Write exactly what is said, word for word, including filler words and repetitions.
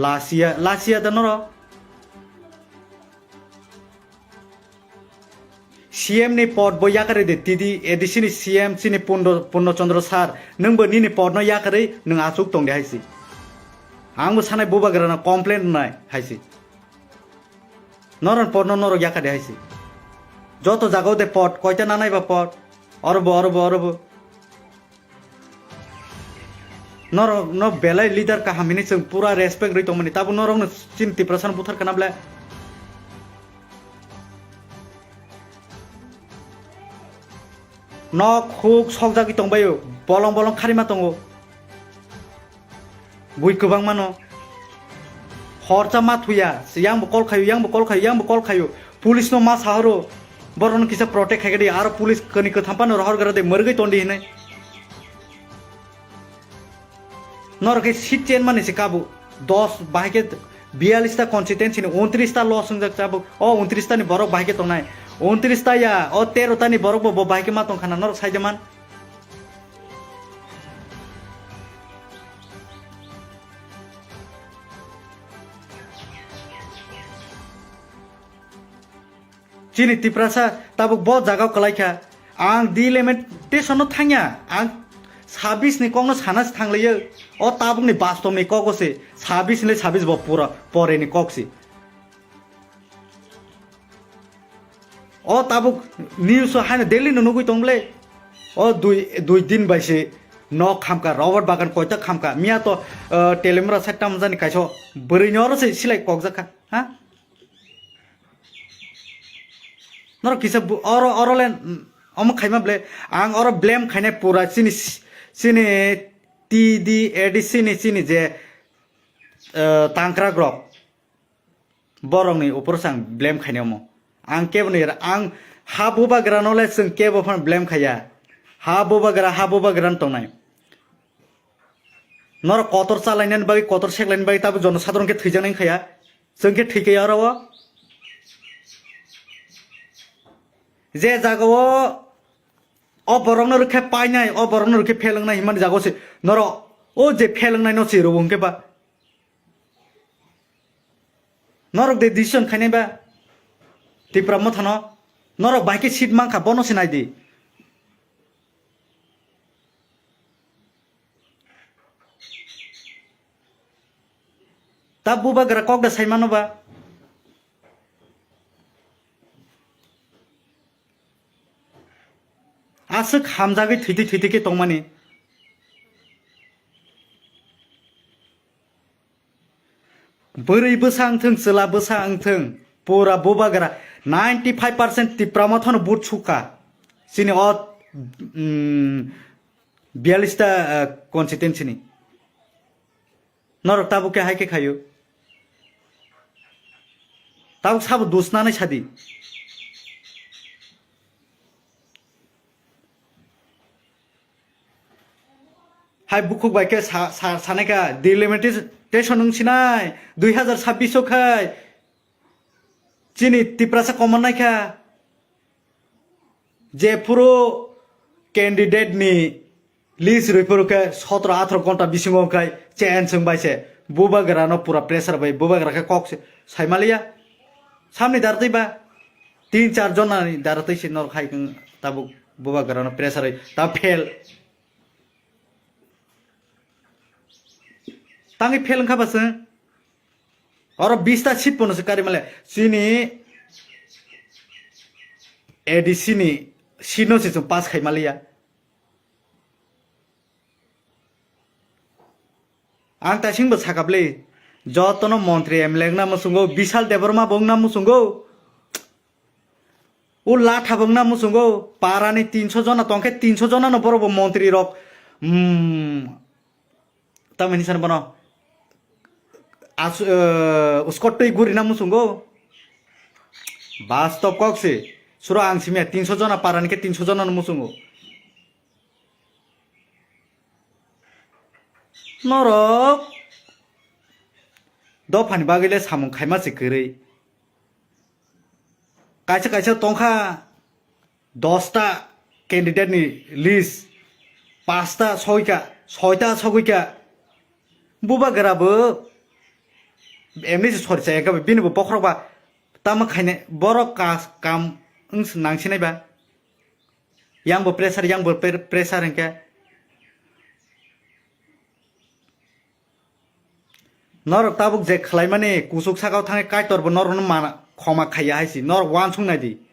Lasia, lasia da norok. C M ni pod bo yakarwi de, T D, A D C ni C M chini Purno, Purno Chandra sir, nwng bo nini pod no yakarwi nwng achuk tong de hai si. Ang bo sanai bubagra no complaint nai hai si. Norok pod no norok yakar de hai si. Joto jaga o de pod, koita nanai ba pod. Oro bo, oro bo, oro bo. Norok no belai leader kaham hini chwng pura respect rwi tongmani. Tabuk norok no chini Tiprasa no buthar kana ble. Nok huk sokjagwi tongbaio, bolong bolong kharima tongo. Bui kwbangma no. Horsa ma thuya, yang bo call khayo, yang bo call khayo, yang bo call khayo. Police no ma sahoro. Borok no kisa protect khaikhe di, aro police kani kwtham phano rohor gra de, mwrwgwi tondi hinwi. Norok khe seat change mani se kabu. Dos bahai khe biyalish ta constituency ni untris ta loss wngjak chabuk. O untris ta ni borok bahai khe tongnai. Untris ta ya, o tero ta ni borok bo, bo bahai khe ma tong khana norok sai de man. Chini Tiprasa tabuk bo jaga o kwlai kha. Ang delimitation no thangya. Ang sabis ni kok no sana se thanglaio. O tabuk ni bastom ni kok o se. Sabis ni sabis bo pura pore ni kok se. O tabuk news o haino daily no nugui tong ble. O dui, dui din bai se nok khamka, rubber bagan koita khamka. Miya to, uh, telemra sa tamjani kaiso bwrwi ni oro se silai kokjak kha. Ha? Norok kisa bu-, oro, oro le, mm, omo khaima ble, ang oro blame khainai pura chini, chini T D A D C ni chini je, eh, tangkrak rok. Borok ni upor sang blame khainai omo. Ang kebo ni, ang ha bubagra no le chwng kebo phan blame khaiya. Ha bubagra, ha bubagra no tongnai. Norok kotor chalainani bagwi, kotor seklainani bagwi tabuk jono sadharon khe thwijaknai wngkha ya. Chwng khe thwikha ya oro o. Je jaga o, o borokno rwkhe painai, o borokno rwkhe phelwngnai himani jaga o se norok o je phelwngnai no se rwo hwnkhe ba. Norok de decision khainai ba Tipra Mothano. Norok bai khe seat mankha, bono se nai di. Ta bubagra kok da sai mano ba. Aswk hamjagwi thwitwi thwitwi khe tongmani. Bwrwi bwsa wngthwng, chwla bwsa wngthwng, pura bubagra ninety five percent Tipra Mothano vote sukha. Chini o, mm, biyalish ta, ah, constituency ni. Norok tabuk khe hai khe khaio. Tabuk sabo dusnani sadi. Hai bukhuk bai khe sa, sa, sanai kha, delimitation wng sinai, dui hazar sabbish o khai chini Tiprasa common nai kha. Jephuru candidate ni list rwi phuru khe sotro athro ghonta bisingo khai change wng bai se. Bubagra no pura pressure bai bubagra khe kok se sai maliya. Samni dar twi ba tin char jona ni dar twi se norok hai wng tabuk bubagra no pressure bai ta fail. Tangwi fail wngkha ba chwng? Oro bista seat pono se kari male. Chini A D C ni seat no se chwng pass khai maliya. Ang taising bo sakha bwle. Jotono montri M L A wngna muchungo, Bishal Debbarma bo wngna muchungo. O latha bo wngna muchungo, parani tinso jona tongkhe tinso jona no borok bo montri rok, mm, tamoni san bono as-, eh, uskot twi gurina muchungo. Bastob kok se, suro ang simya tinso jona parani khe tinso jona no muchungo. Norok dophani bagwi le samung khaima se kwrwi. Kaisa kaisa tongkha dosta candidate ni list, pasta soika, soita sogwika. Bubagra bo Emni se sori chaya khe bini bo bokhorok ba tamo khainai borok kas kam wng nangsinai ba. Yang bo pressure, yang bo pre- pressure hwnkhe norok tabuk je khlaimani kuchuk sakao thangwi Kaitor bo norokno mana khoma khaiya hai si. Norok uansuk nai di.